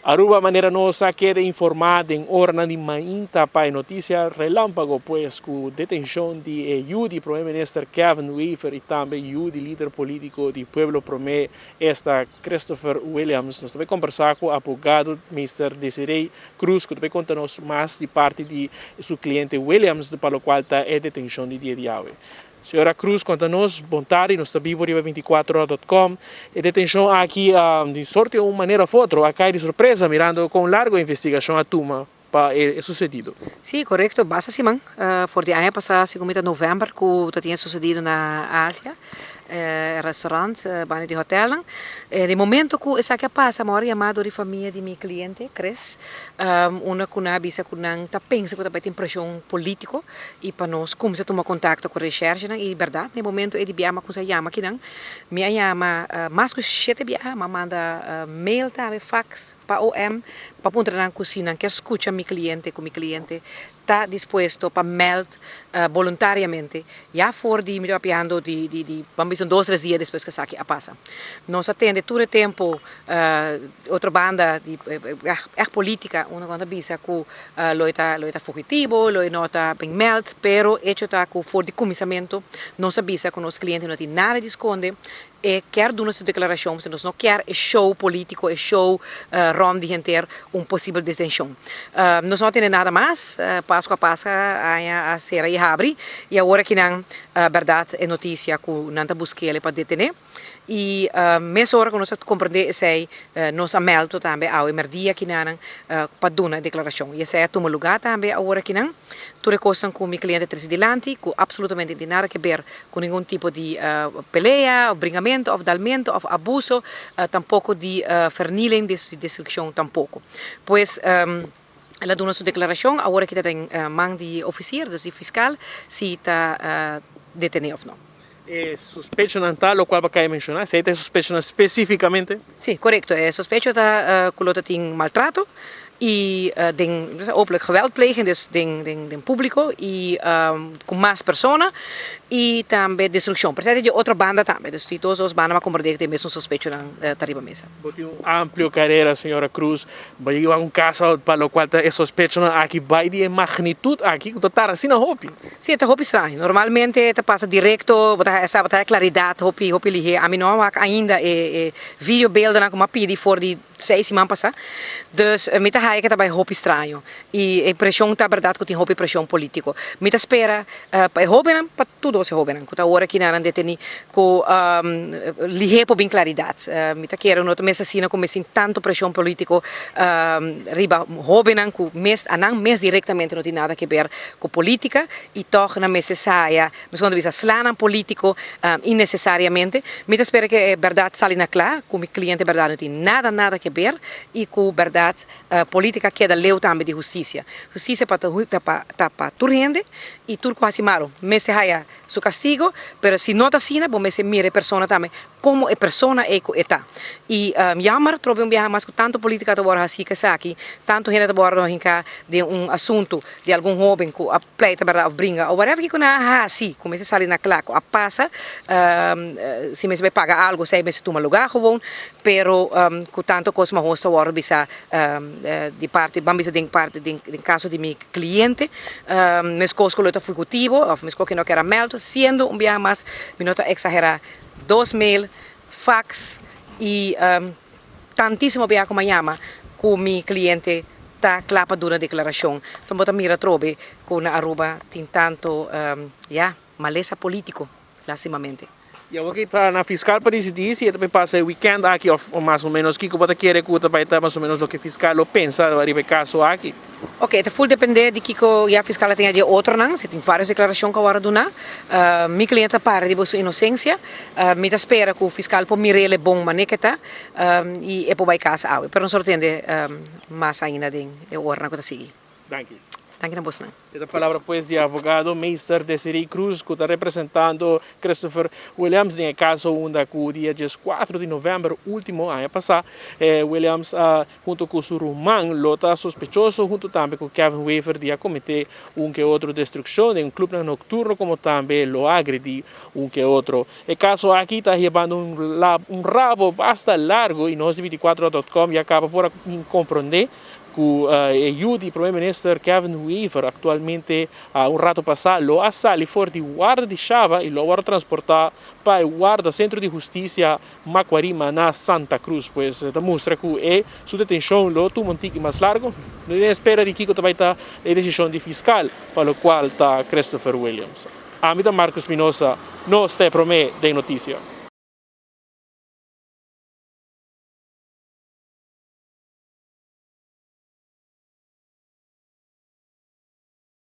Aruba manera nos a keda informa den oranan di mainta pa e noticia relampago pues cu detencion di e yu di Prome Minister Kevin Wever y tambe yu di lider politico di Pueblo Prome esta Christopher Williams. Nos ta bay combersa cu abogado Mister Desiree Cruz cu ta bay conta nos mas di parti di su cliente Williams pa locual ta e detencion di dia di awe. Señora Cruz konta nos, Bon tardi, nos ta bibo riba binticuatrohora.com. E detencion aki di sorte un manera of otro a cay di sorpresa mirando con largo e investigacion a tuma pa e sucedido. Sí, corecto. Basta siman for di aña pasa, segun mi ta november, cu ta tin e sucedido na Asia. E restaurant banda di hotelnan. E momento cu esaki a pasa mi a wòrdu yama dor di famia di mi cliente, Chris, unda cu nan a bisa cu nan ta pensa cu ta bay tin presion politico y pa nos cuminsa tuma contacto cu recherchenan y berdad na e momento ey di biaha mi a cuminsa yama kinan. Mi a yama mas cu shete biaha, mi a manda mail tambe, fax pa OM pa puntra nan cu si nan kier scucha mi cliente cu mi cliente ta dispuesto pa meld boluntariamente ya for di mi ta papiando di di di ban bisa un dos tres dia despues ku esaki a pasa. Nos a tende tur e tempo otro banda di ègt politica unda ku nan ta bisa ku lo e ta lo e ta fugitivo lo e no ta bin meld pero echo ta ku for di kuminsamentu nos a bisa ku nos kliente no tin nada di skonde. E kier duna su declaracion pasobra nos no kier e show politico, e show rond di henter un posibel detencion. Nos no a tene nada mas, Pascua a pasa, aña a cera y habri y awor aki nan berdad e noticia cu nan ta busquele pa detene y mesora cu nos a comprende esey nos a melto tambe awe merdia aki nan pa duna e declaracion y esey a tuma lugar tambe awor aki nan. Tur e cosnan cu mi cliente a trece dilanti cu absolutamente no tin nada ke ber cu ningun tipo di pelea of bringamento of dalmento of abuso, tampoco di vernieling, destruccion tampoco. Pues el a duna su declaracion, awor aki ta den man di oficier, dus di fiscal, si ta detene of no. E sospechonan ta locual bo a cay menciona? Esey ta e sospechonan specificamente? Si, corecto. E sospecho ta cu lo ta tin maltrato y den openlijk geweld plegen, dus den publico y cu mas persona y tambe destruccion. Pero esey ta di otro banda tambe, dus di dos dos banda bo a comprende cu ta e mesun sospechonan ta riba mesa. Bo tin un amplio carera, señora Cruz. Bo a yega un caso pa locual ta e sospechonan aki bay di e magnitud aki cu ta tarda asina hopi. Si, e ta hopi straño. Normalmente ta pasa directo, bo ta haya sa, bo ta haya claridad hopi hopi lihe. Ami no a wak ainda e video beeldennan cu mi a pidi for di seis siman pasa. Dus mi ta haya ke ta bai hopi straño. Y e presion ta berdad cu tin hopi presion politico. Mi ta spera pa e hobennan, pa tur dos e hobennan cu ta awor aki nan deteni, cu lihe por bin claridad. Mi ta kere no ta mes asina cu mes tin tanto presion politico riba hobennan cu mes anan mes directamente no tin nada ke ber cu politica y tog nan mester saya, mes cuando bisa slanan politico innecesariamente. Mi ta spera cu e berdad sali na cla, cu mi cliente berdad no tin nada nada ke ber y cu berdad politica keda leu tambe di husticia. Husticia pa ta pa tur hende y tur cu haci malo mester haya su castigo, pero si no ta asina bo mester mira e persona tambe como e persona ei cu e ta. Y jammer trobe un biaha mas cu tanto politica ta worde haci cu esaki, tanto hende ta worde hinca den un asunto di algun hoben cu a pleita berdad of bringa of whatever kico nan a haci cu mester sali na cla cu a pasa, si mester bay paga algo esey mester tuma lugar gewoon, pero cu tanto cos mahos ta worde bisa di parti, ban bisa den parti den caso di mi cliente, mescos cu lo ta fugitivo of mescos cu no kier a meldo, siendo un biaha mas mi no ta exagera. Dos mail, fax y tantisimo bia cu mi a yama cu mi cliente ta cla pa duna declaracion. Enton bo ta mira atrobe cu na Aruba tin tanto, ya, malesa politico, lastimamente. Y awor ki ta na fiscal pa dicidi si e ta bay pasa e weekend aki of mas o menos kico bo ta kere cu ta bay ta mas o menos loke fiscal lo pensa riba e caso aki? Ok, ta full depende di kiko ya fiscal a tin di e otronan, si tin varios declaracion cu a worde duna. Mi cliente ta para riba su inocencia. Mi ta spera cu fiscal por mir'el e bon mane ke ta y e por bay casa awe. Pero nos lo tende mas ainda den e oranan cu ta sigui. Danki. Danki na bosnan. E ta palabra pues di abogado Meester Desiree Cruz cu ta representando Christopher Williams den e caso unda cu dia 14 di november ultimo aña pasa Williams hunto cu su ruman lo ta sospechoso hunto tambe cu Kevin Wever di a comete un ke otro destruccion den un clubnan nocturno como tambe lo a agredi un ke otro. E caso aki ta hibando un rabo basta largo y nos di 24.com ya caba por a comprende cu e yiu di Prome Minister Kevin Wever actualmente un rato pasa lo a sali for di warda di Shaba y lo a wordo transporta pa e warda Centro di Husticia Macuarima na Santa Cruz. Pues ta mustra cu e su detencion lo tuma un tiki mas largo. No tin espera di kico ta bay ta e decision di fiscal pa locual ta Christopher Williams. Ami ta Marcus Minosa, nos ta e prome den noticia.